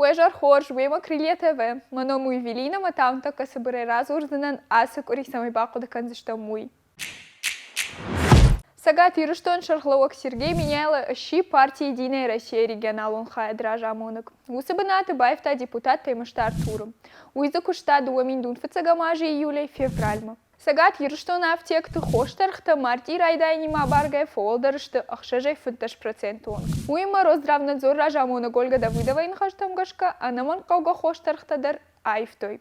Уӕ зӕр хорз, уемӕ Крылья ТВ. Мӕ ном у Евелина, мӕ та уын тӕккӕ цыбырӕй радзурдзынӕн, ацы къуыри цӕмӕй бахъуыды кӕндзыстӕм, уый. Цӕгат Ирыстоны сӕргълӕууӕг Сергей Меняйло сси парти «Единая Россия» регионалон хайады разамонӕг. Уыцы бынаты баивта депутат Темырты Артуры. Уый дзы куыста 2005 азы июлӕй февралмӕ. Цӕгат Ирыстоны афтекты хостӕргътӕ мартъийы райдайӕнимӕ абаргӕйӕ фӕуӕлдӕр сты 6-15 проценты онг. Уыимӕ Росздравнадзор разамонӕг Ольга Давыдовайы ныхӕстӕм гӕсгӕ, ӕнӕмӕнгхъӕугӕ хостӕргътӕ дӕр аивтой.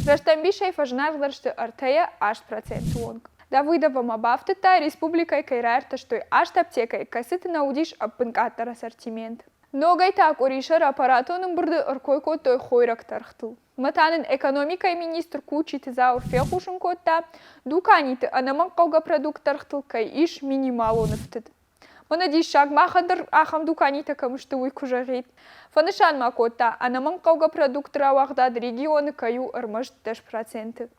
Рӕстӕмбисӕй фӕзынаргъдӕр сты ӕртӕйӕ 8 проценты онг. Давыдова ма бафтыдта, республикӕйы кӕй раиртӕстой аст аптекӕйы, кӕцыты нӕ уыдис ӕппынкъаддӕр ассортимент. Ногӕй та къуырисӕр аппаратон ӕмбырды ӕркой кодтой хойрӕгты ӕргътыл. Ӕмӕ та нын экономикӕйы министр Кучиты Зауыр фехъусын кодта, дуканиты ӕнӕмӕнгхъӕугӕ продуктты ӕргътыл кӕй ис минималон ӕфтыд. Мӕнӕ диссаг, махӕн дӕр ахӕм дуканитӕ кӕм сты, уый куы зӕгъид. Фӕнысан ма кодта, ӕнӕмӕнгхъӕугӕ продукты рауагъдад регионы кӕй у ӕрмӕст 10%.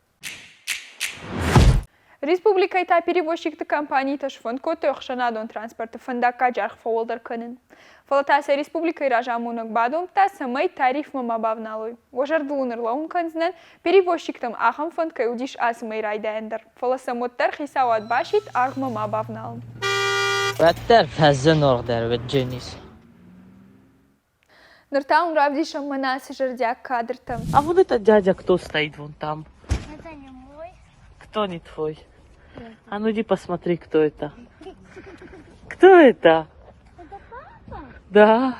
Республикӕйы та перевозчикты компанитӕ сфӕнд кодтой ӕхсӕнадон транспорты фӕндаггаджы аргъ фӕуӕлдӕр кӕнын. Фӕлӕ та сӕ республикӕйы разамонӕг бадомдта, цӕмӕй тарифмӕ ма бавналой. Уӕ зӕрдыл уын ӕрлӕууын кӕндзынӕн, перевозчиктӕм ахӕм фӕнд кӕй уыдис ацы мӕй райдайӕн дӕр. Фӕлӕ сӕм уӕддӕр хицауад басидт аргъмӕ ма бавналын. Уӕддӕр фӕзынаргъдӕр уыд Дженис. Ныр та уын равдисӕм мӕнӕ ацы зӕрдиаг кадртӕ. А вот этот дядя кто стоит вон там? Это не мой. Кто не твой? А ну иди посмотри, кто это. Кто это? Это папа? Да.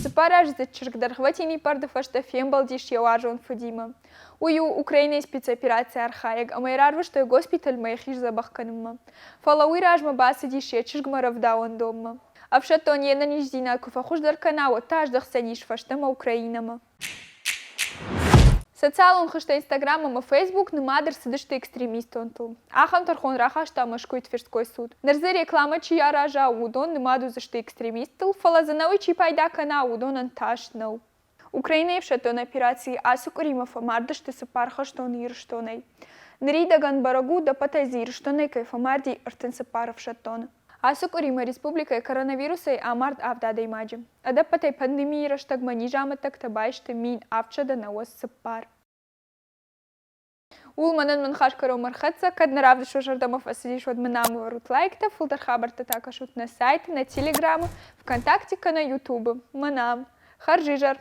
Цыппараздзыд чызг дӕргъвӕтин иппӕрды фӕстӕ фембӕлдис йӕ уарзон фыдимӕ. Уый у Украинӕйы спецоперацийы архайӕг ӕмӕ йӕ рарвыстой госпитальмӕ йӕхи сдзӕбӕх кӕнынмӕ. Фӕлӕ уый размӕ бацыдис йӕ чызгмӕ рӕвдауӕндонмӕ. Ӕфсӕддон йе нӕниздзинад куы фӕхуыздӕр кӕна, уӕд та аздӕхдзӕнис фӕстӕмӕ Украинӕмӕ. Социалон хызтӕ Инстаграм ӕмӕ Фейсбук нымад ӕрцыдысты экстремистонтыл. Ахӕм тӕрхон рахаста Мӕскуыйы Тверской суд. Ныр дзы рекламӕ чи араза, уыдон нымад уыдзысты экстремисттыл, фӕлӕ дзы нӕуый чи пайда кӕна, уыдонӕн тас нӕу. Украинӕйы ӕфсӕддон операцийы ацы къуыримӕ фӕмард сты цыппар хӕстоны Ирыстонӕй. Ныридӕгӕн бӕрӕг у, ӕппӕтӕй дзы Ирыстонӕй кӕй фӕмарди 34 ӕфсӕддоны. Ацы къуыримӕ республикӕйы коронавирусӕй амард авд адӕймаджы. Ӕдӕппӕтӕй пандемийы рӕстӕгмӕ низамӕттӕгтӕ баисты 1794. Ууыл мӕнӕн мӕ ныхас кӕронмӕ ӕрхӕццӕ. Кӕд нӕ равдыст уӕ зӕрдӕмӕ фӕцыдис, уӕд мын ам ӕвӕрут лайктӕ, фылдӕр хабӕрттӕ та кӕсут нӕ сайты, нӕ телеграмы, ВКонтакте кӕнӕ Ютубы. Мӕн ам. Хӕрзизӕр!